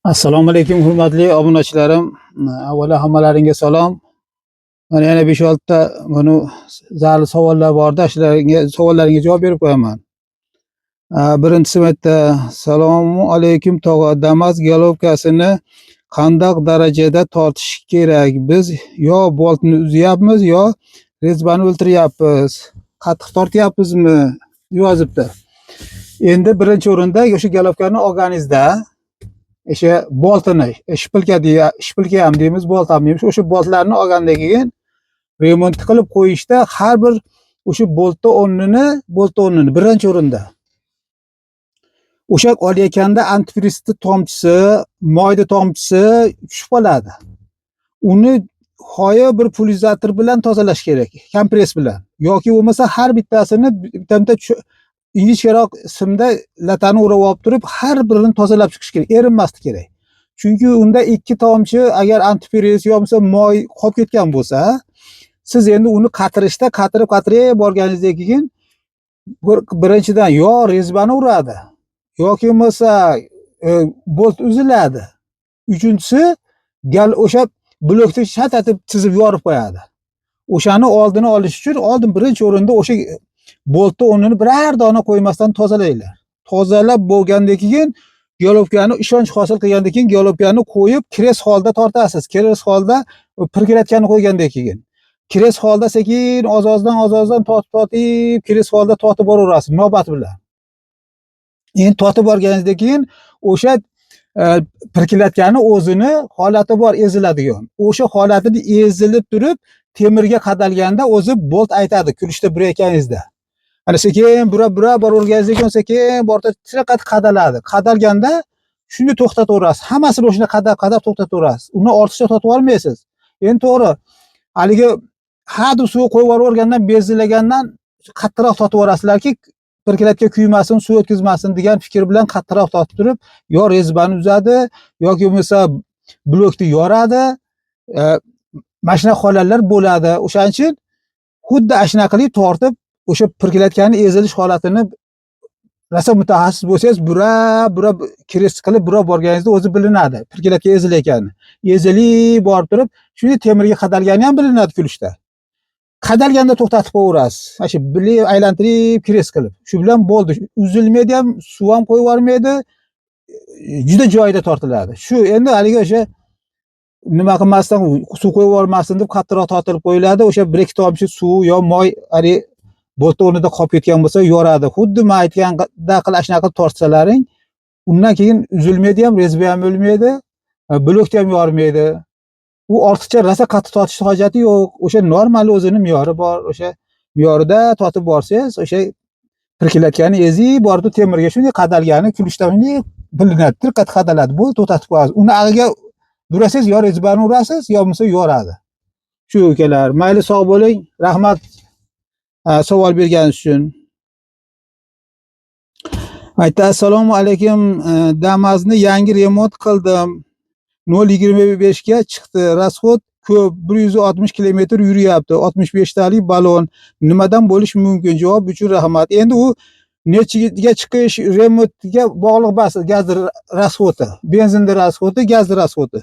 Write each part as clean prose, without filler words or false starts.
Assalomu alaykum, hurmatli obunachilarim. Avvalo hammalaringga salom. Mana yana 5-6 ta buni zarur savollar borda, shularga savollaringga javob berib qo'yaman. Birinchisi bu yerda: assalomu alaykum tog'a, Damas golovkasini qandoq darajada tortish kerak? Biz yo boltni uzyapmiz, yo rezbani o'ltiryapmiz. Qattiq tortyapmizmi? Yozibdi. Endi birinchi o'rinda o'sha golovkani olganingizda o'sha boltini, shpilka deya, shpilka ham deymiz, bolt ham deymiz. O'sha boltlarni olgandan keyin remont qilib qo'yishda har bir o'sha boltni o'rnini birinchi o'rinda o'sha olayotganda antifrizni tomchisi, moyni tomchisi tushib qoladi. Uni hoya bir pularizator bilan tozalash kerak, kompress bilan yoki bo'lmasa har bittasini bitta bitta ingichkaroq simda latani o'rab olib turib, har birini tozalab chiqish kerak, erinmaslik kerak. Chunki unda ikki tomchi agar antifriz yo bo'lmasa moy qolib ketgan bo'lsa, siz endi uni qatirishda qatirib qatirib borganingizdan keyin birinchidan yo rezbani uradi yoki bo'lmasa bolt uziladi. Uchinchisi, gal o'sha blokni shat etib chizib yorib qo'yadi. O'shani oldini olish uchun oldin birinchi o'rinda o'sha boltni o'rnini biror dona qo'ymasdan tozalanglar. Tozalab bo'lgandan keyin, golovkani ishonch hosil qilgandan keyin golovkani qo'yib крест holda tortasiz. Крест holda pirkiratgani qo'ygandan keyin крест holda sekin oz ozdan oz ozdan tortib tortib крест holda tortib boraverasiz navbat bilan. Endi tortib borganingizdan keyin o'sha pirkilatgani o'zini holati bor, eziladigan. O'sha holatini ezilib turib temirga qadalganda o'zi bolt aytadi kulishda burayotganingizda. Ana sekin burab burab boraverganingizdan keyin sekin borib qattiq qadaladi. Qadalganda shuni to'xtataverasiz. Hammasini o'shanda qadab qadab to'xtataverasiz. Uni ortiqcha tortib olmaysiz. Endi to'g'ri, haligi hadeb suv qo'yib yuboravergandan, benzinlagandan qattiqroq tortib yuborasizlarki, pirkilatga kuymasin, suv o'tkazmasin degan fikr bilan qattiqroq tortib turib, yo rezbani uzadi yoki bo'lmasa blokni yoradi. Mana shunaqa holatlar bo'ladi. O'shaning uchun xuddi ana shunaqa qilib tortib, o'sha pirkilatgani ezilish holatini rosa mutaxassis bo'lsangiz, burab burab крест qilib burab borganingizda o'zi bilinadi pirkilatga ezilayotgani. Ezilib borib turib, shunday temirga qadalgani ham bilinadi kulishda. Qadalganda to'xtatib qo'yaverasiz. Mana shu bilib aylantirib крест qilib. Shu bilan bo'ldi. Uzilmaydi ham, suv ham qo'yib yubormaydi. Juda joyida tortiladi. Shu endi haligi o'sha nima qilmasdan, suv qo'yib yubormasin deb qattiqroq tortilib qo'yiladi. O'sha bir ikki tomchi suv yo moy haligi boltni o'rnida qolib ketgan bo'lsa, yoradi. Xuddi men aytganda qilib shunaqa qilib tortsalaring, undan keyin uzilmaydi ham, rezba ham o'lmaydi, blokni ham yormaydi. U ortiqcha rosa qattiq tortishni hojati yo'q. O'sha normal o'zini me'yori bor. O'sha me'yorida tortib borsangiz, o'sha pirkilatgani ezib borib temirga shunday qadalgani kulishdan shunday bilinadi. Qattiq qadaladi. Bu to'xtatib qo'yasiz. Uni ag'iga burasangiz, yo rezbani urasiz, yo bo'lmasa yoradi. Shu ukalar, mayli, sog' bo'ling. Rahmat savol berganingiz uchun. Aytdi: assalomu alaykum, Damazni yangi remont qildim. 0.25 ga chiqdi. Расход ko'p, 160 kilometr yuryapti. 65 talik balon. Nimadan bo'lishi mumkin? Javob uchun rahmat. Endi u nechiga chiqish remontga bog'liq emas, gaz расход i, benzinni расход i, gazni расход i.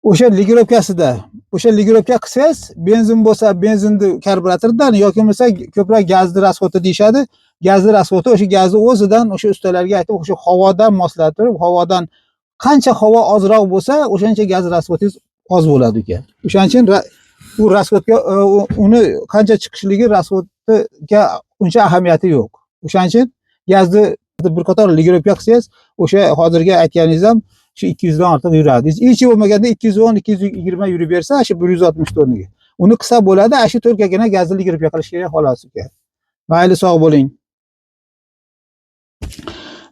O'sha ligirovkasida, o'sha ligirovka qilsangiz, benzin bo'lsa benzinni karburatordan yoki bo'lmasa ko'proq gazni расход i deyishadi. Gazni расход i o'sha gazni o'zidan, o'sha ustalarga aytib, o'sha havodan moslatirib, havodan qancha havo ozroq bo'lsa, o'shancha gaz расход ingiz oz bo'ladi uka. O'shaning uchun u расход ga uni qancha chiqishligi расход ga uncha ahamiyati yo'q. O'shaning uchun gazni bir qator ligirovka qilsangiz, o'sha hozirgi aytganingiz ham shu 200 dan ortiq yuradi. Hech bo'lmaganda 210, 220 yurib bersa, shu 160 o'rniga. Uni qilsa bo'ladi, ana shu to'rkagina gazni ligirovka qilish kerak xolos uka. Mayli, sog' bo'ling.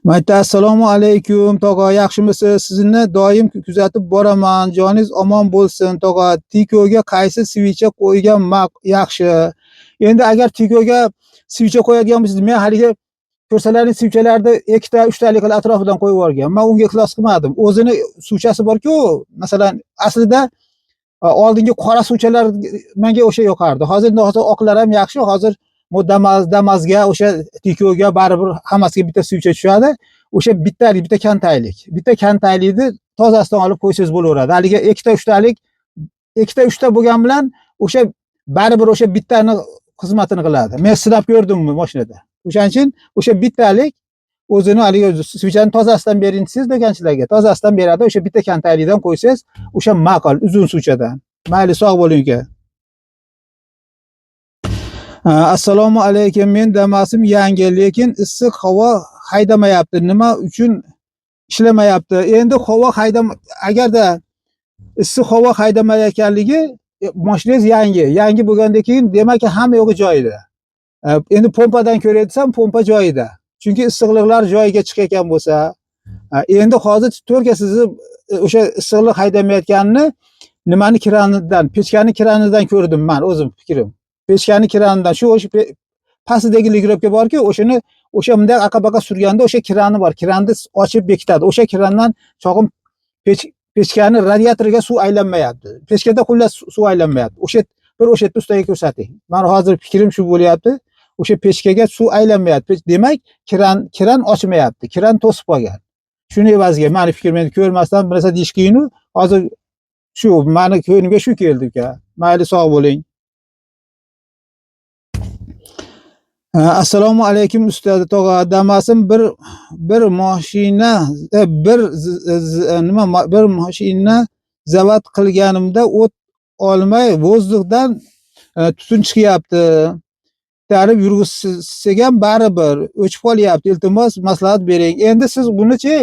Mayta: assalomu alaykum tog'a, yaxshimisiz? Sizni doim kuzatib boraman. Joningiz omon bo'lsin tog'a. Tikoga qaysi свеча qo'ygan yaxshi? Endi agar Tikoga свеча qo'yadigan bo'lsangiz, men haligi ko'rsalaring свеча larni ikkita, uchtalik qilib atrofidan qo'yib yuborgan. Men unga ixlos qilmadim. O'zini свеча si bor-ku, masalan, aslida oldingi qora свеча lar menga o'sha yoqardi. Hozir oqlar ham yaxshi. Hozir bu Damazga, o'sha Tikoga baribir hammasiga bitta свеча tushadi. O'sha bittalik, bitta kantaylik. Bitta kantaylikni tozasidan olib qo'ysangiz bo'laveradi. Haligi ikkita uchtalik, ikkita uchta bo'lgan bilan o'sha baribir o'sha bittani xizmatini qiladi. Men sinab ko'rdim mashinada. O'shaning uchun o'sha bittalik o'zini haligi свеча ni tozasidan bering desangiz do'konchilarga tozasidan beradi. O'sha bitta kantaylikdan qo'ysangiz o'sha ma'qul, uzun свеча dan. Mayli, sog' bo'ling, uka. Assalomu alaykum. Men Damasim yangi, lekin issiq havo haydamayapti. Nima uchun ishlamayapti? Endi havo haydam, agarda issiq havo haydamayotganligi, mashinangiz yangi. Yangi bo'lgandan keyin demak hamma yo'g'i joyida. Endi pompadan ko'ray desam, pompa joyida. Chunki issiqliklar joyiga chiqayotgan bo'lsa, endi hozir to'rga sizni o'sha issiqlik haydamayotganini nimani kranidan, pechkani kranidan ko'rdim men, o'zim fikrim. Pechkani kranidan shu o'sha pastidagi регулировка borku, o'shani o'sha bunday aqa-baqa surganda o'sha krani bor. Kranni ochib bekitadi. O'sha krandan chog'im pechkani radiatoriga suv aylanmayapti. Pechkada xullas suv aylanmayapti. O'sha bir o'sha yerda ustaga ko'rsating. Mani hozir fikrim shu bo'lyapti. O'sha pechkaga suv aylanmayapti. Demak, kran ochmayapti. Kran to'sib qolgan. Shuni evaziga mani fikrim, endi ko'rmasdan bir narsa deyish qiyin-u. Hozir shu mani ko'nglimga shu keldi, uka. Mayli, sog' bo'ling. Assalomu alaykum, ustoz tog'a. Damasim bir mashina bir nima bir mashina завод qilganimda o't olmay, воздух dan tutun chiqyapti. Tarib yurgizsak ham baribir o'chib qolyapti. Iltimos, maslahat bering. Endi siz bunichi,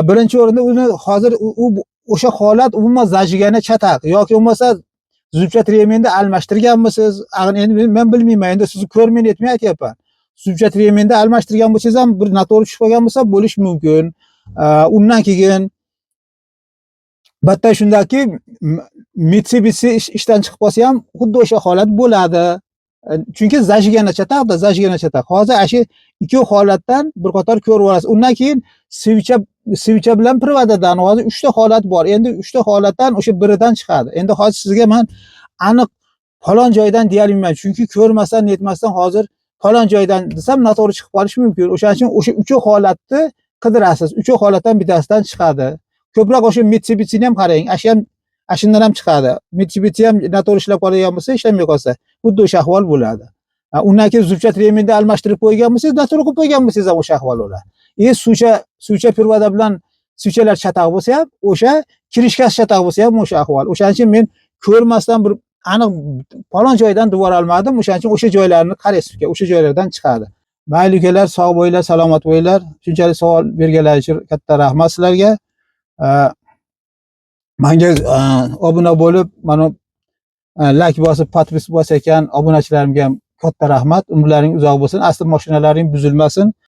birinchi o'rinda uni hozir u o'sha holat umuman зажигание chataq yoki bo'lmasa зубчатый ремень ni almashtirganmisiz? Ag'in endi men bilmayman. Endi sizni ko'rmay netmay aytyapman. Зубчатый ремень ni almashtirgan bo'lsangiz ham bir noto'g'ri tushib qolgan bo'lsa bo'lishi mumkin. Undan keyin bitta shundaki Mitsubishi ishdan chiqib qolsa ham xuddi o'sha holat bo'ladi. Chunki зажигание chataqda, зажигание chataq. Hozir ana shu ikki holatdan bir qator ko'rib olasiz. Undan keyin свеча bilan провода dan hozir 3 ta holat bor. Endi 3 ta holatdan o'sha biridan chiqadi. Endi hozir sizga men aniq falon joydan deya olmayman. Chunki ko'rmasdan, netmasdan hozir falon joydan desam noto'g'ri chiqib qolishi mumkin. O'shaning uchun o'sha 3 holatni qidirasiz. 3 holatdan bittasidan chiqadi. Ko'proq o'sha Mitsubishini ham qarang. Asha ham, ashundan ham chiqadi. Mitsubishi ham noto'g'ri ishlab qolgan bo'lsa, ishlamay qolsa, xuddi o'sha ahvol bo'ladi. Undan keyin зубчатый ремень ni almashtirib qo'ygan bo'lsangiz, noto'g'ri qilib qo'ygan bo'lsangiz ham o'sha ahvol bo'ladi. Свеча провода bilan свеча lar chataq bo'lsa ham, o'sha крышка si chataq bo'lsa ham o'sha ahvol. O'shaning uchun men ko'rmasdan bir aniq falon joydan deb olmadim. O'shaning uchun o'sha joylarni qaraysiz, o'sha joylardan chiqadi. Mayli, ukalar, sog' bo'linglar, salomat bo'linglar. Shunchalik savol berganlar uchun katta rahmat sizlarga. Menga obuna bo'lib, mana layk bosib, подпись bosayotgan obunachilarimga ham katta rahmat. Umrlaring uzoq bo'lsin, asli mashinalaring buzilmasin.